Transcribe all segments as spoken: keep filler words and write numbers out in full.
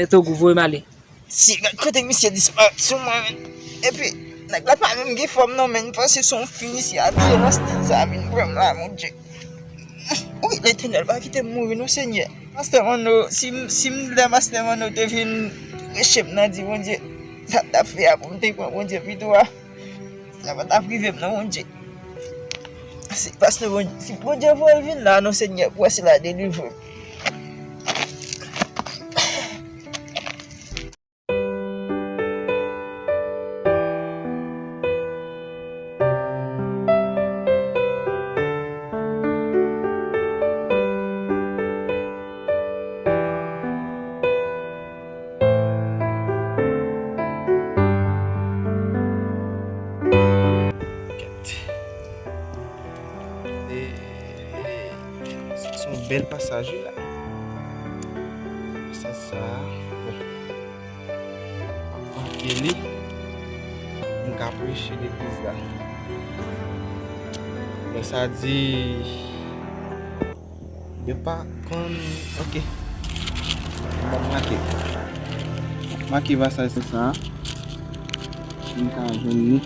Mèt Ogou, voye m ale. Si, gad kote misye disparèt sou mwen, men. Epi, nèg la pa menm gen fòm non, men. M panse se yon fi misye abiye nan stil sa, men. Vrèman la, mon Dye. Wi, Letènèl, pa kite m mouri non, Senyè. Pastè Manno, si m, si m lè Pastè Manno te vin preche m nan di Bondye sa m t ap fè a, pou m te pran Bondye pito a, sa pa t ap rive m non, Bondye. Si pastè Bondye, si Bondye voye l vin la non, Senyè, pou wè si l a delivre m. Kèt. E, e, sa se yon bèl pasaj wi la. Pasaj sa, bon. M ap make li. M ka preche legliz la. Men sa di, yo pa konn, oke. M ap make. Make pasaj sa. M ka jwenn li.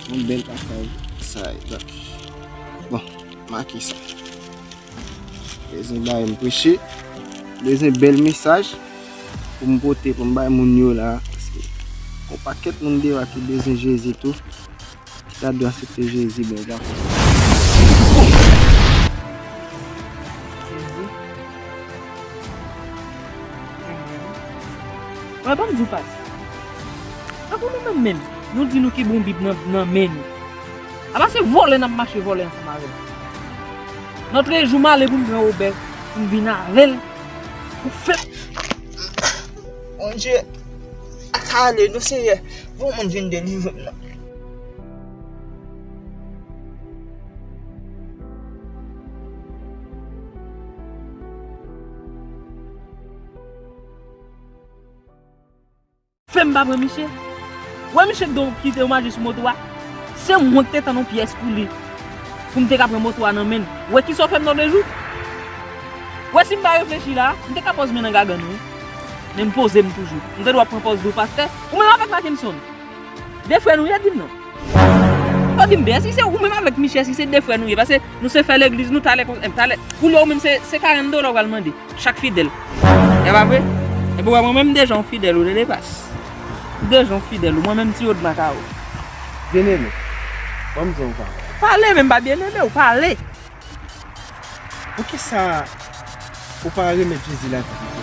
Yon bèl pasaj sa. Bon, make sa. Bezwen bay m preche. Bezwen bèl mesaj pou m pote, pou m bay moun yo la. Paske yon pakèt moun deyò a ki bezwen Jezi tou. Ki ta dwe aksepte Jezi, men yo pa fè. Jezi. Mwen, ban m di w pa di. Ankò nou menm menm, nou di nou ki bon Bib nan, nan men nou. Apa se vòlè n ap mache vòlè ansanm avè l. Lòt jou m ale pou m pran Wobè, pou m vin avè l. Ou fè. Bondye, ak ale non, Senyè. Bon, moun vin delivre m nan. Fè m pa pran misye. Wè misye k don kite w mache sou moto a. Se mwen k te tann yon pyès pou li. Pou m te ka pran moto a nan men l. Wè kisa w fè m nan de jou. Wè si m pa reflechi la, m te ka pòz men nan gagann wi. Men m poze m toujou. M te dwa pran pòz dou pastè. Ou menm avèk Mackenson. De frè nou ye, di m non. Fò di m byen, si se ou menm avèk Michel, si se de frè nou ye, paske nou se frè legliz, nou talè konsa, talè. Koulye a ou menm se, se karant dola ou pral mande, chak fidèl. E pa vre? Epi w wè mwen menm deja yon fidèl ou, de depas. Deja yon fidèl ou, mwen menm ti Odma Kawo. Byeneme, ban m di w yon pawòl. Pale, menm pa byeneme, ou pale. Poukisa ou pa remèt Jezi lavi pito?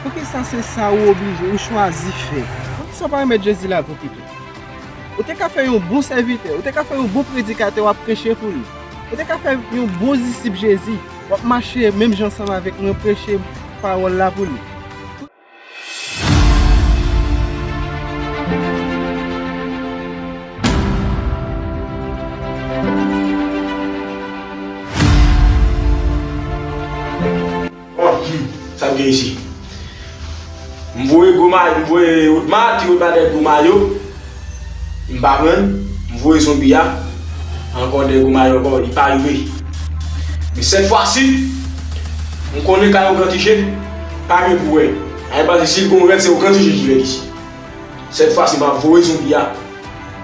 Poukisa se sa ou oblije, ou chwazi fè? Poukisa ou pa remèt Jezi lavi w pito? Ou te ka fè yon bon sèvitè, ou te ka fè yon bon predikatè, w ap preche pou li. Ou te ka fè yon bon disip Jezi, w ap mache menm jan ansanm avèk mwen, preche pawòl la pou li. Bon, hmm, sa k gen isi? M voye gwo mayo, m voye Odma, ti Odma dèyè gwo mayo. M pa pran l, m voye zonbi a ankò dèyè gwo mayo ankò, li pa rive. Men sèt fwa si, m konnen kay Okan Tije pa gen pou wè. Ay, paske si l gon rèd, se Okan Tije ki rèd isi. Sèt fwa si, m ap voye zonbi a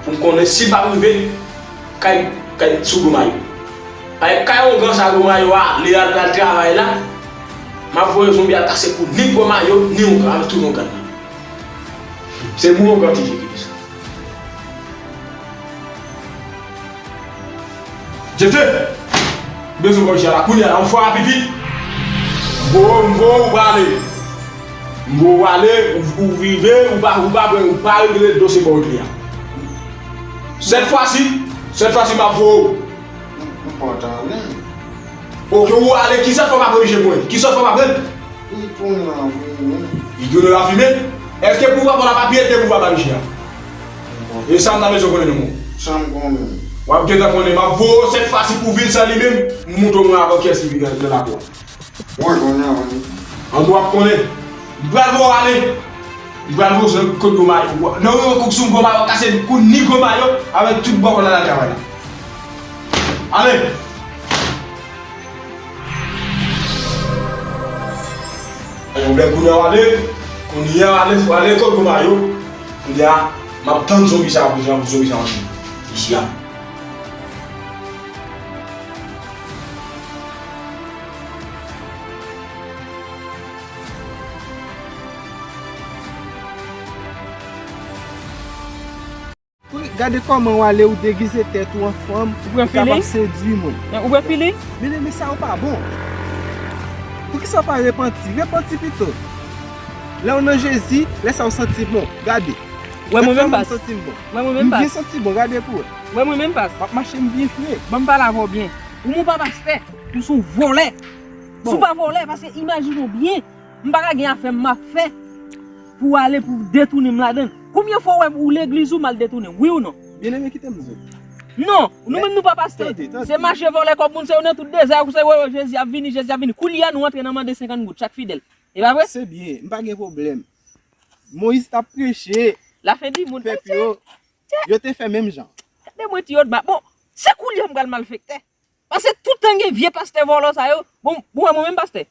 pou m konnen si l p ap rive kay, kay sou gwo mayo. Paske kay Okan sa gwo mayo a, li al, al travay la, m ap voye zonbi a kase kou ni gwo mayo, ni Okan, avèk tout Okan nan. Se moun Okan Tije ki di sa. Jete! Bezwen kòb chè la. Kounye a, yon fwa pitit. M voye w, m voye w, ou pa ale. M voye w ale, ou, ou rive, ou pa, ou pa, ou pa regle dosye bò wout li a. Sèt fwa si, sèt fwa si m ap voye w. M, m pa t ale. Oke, ou ale, ki sèt fwa m ap rejte mwen? Ki sèt fwa m ap rele? Li tounen lafimen. Li tounen lafimen? Èske pouvwa pa la pa pye te pouvwa pa miche a? E sa m ta bezwen konnen non mwen. Sa m konnen. W ap gentan konnen. M ap voye w sèt fwa si pou vin san li menm. M montre w mwen avan kiyès ki vin nan lakou a. Mwen konnen wi. An tou w ap konnen. M pral voye w ale. M pral voye w kot gwo mayo. Nan yon kouk sou m gwo mayo, kase kou ni gwo mayo avèk tout bò kò nan travay la. Ale! Yon bèl kounye a w ale, kounye a w ale, w ale kot gwo mayo. Kounye a, m ap tann zonbi sa a pou zonbi sa a antre isi a. Wi, gade kòman w ale, ou degize tèt ou an fanm, ou kapab sedui moun. Ou pran feeling? Byeneme, sa yo pa bon. Poukisa w pa repanti? Repanti pito. Lè w nan Jezi, lè sa w santi bon. Gade. Wè mwen menm pas. Santi m bon. Wè mwen menm pas. M byen santi bon, gade pou wè. Wè mwen menm pas. M ap mache m byen fre. Ban m pale avè w byen. Ou menm pa pastè, ou se yon vòlè. Si w pa vòlè, paske imajine w byen, m pa ka gen afè m ap fè pou w ale pou w detounen m ladan l. Konbyen fwa w wè ou legliz ou m al detounen, wi ou non? Byeneme, kite m di w. Non, nou menm nou pa pastè. Se mache vòlè kòb moun, se yo nan tout dezè, ou se yo, yo, Jezi ap vini, Jezi ap vini. Koulye a nou antre nan mande senkant goud chak fidèl. E pa vre? Se byen, m pa gen pwoblèm. Moyiz t ap preche. Lafen di moun, pèp yo, yo te fè menm jan. Gade mwen ti Odma. Bon, se koulye a m pral malfektè. Paske tout tan gen vye pastè vòlò sa yo. Bon, bon, mwen menm pastè.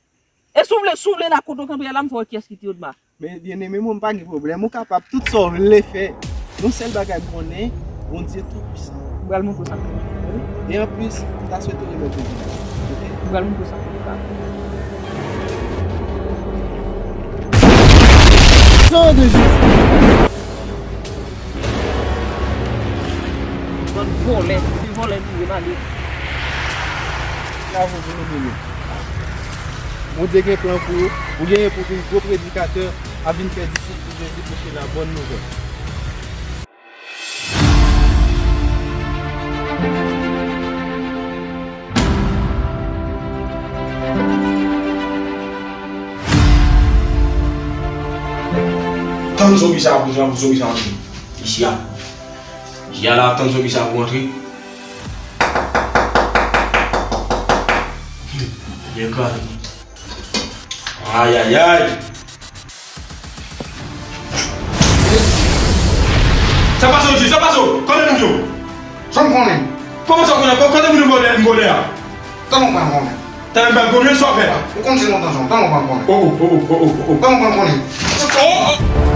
E si w vle, si w vle la kote w kanpe a la, m fè w wè kiyès ki ti Odma. Men byeneme, mwen m pa gen pwoblèm. Ou kapab tout sa w vle fè. Yon sèl bagay m konnen, Bondye tou pwisan. M pral montre w sa. E anplis, m ta swete w remèt Bondye. Oke? M pral montre w sa. San de Jezi. Bann vòlè, se vòlè nou ye, m ale. Bravo pou nou, Bondye. Bondye gen plan pou ou. Ou genyen pou vin gwo predikatè, ap vin fè disip pou Jezi, preche la bòn nouvèl. Tann zonbi sa a pou zonbi sa a antre isi a. Isi a la, tann zonbi sa a pou antre. Byen kraze. Ayayay. Sa pase w di, sa pase w. Kote moun yo? Jan m konnen. Kòman sa w konnen? Kote moun yo vòlè, m vòlè a? Tan nou pran konnen. Tan nou pran konnen, sa w fè? Ou konn se lontan jan, tan nou pran konnen. Oh, oh, oh, oh, oh, oh. Tan nou pran konnen. Oh, oh.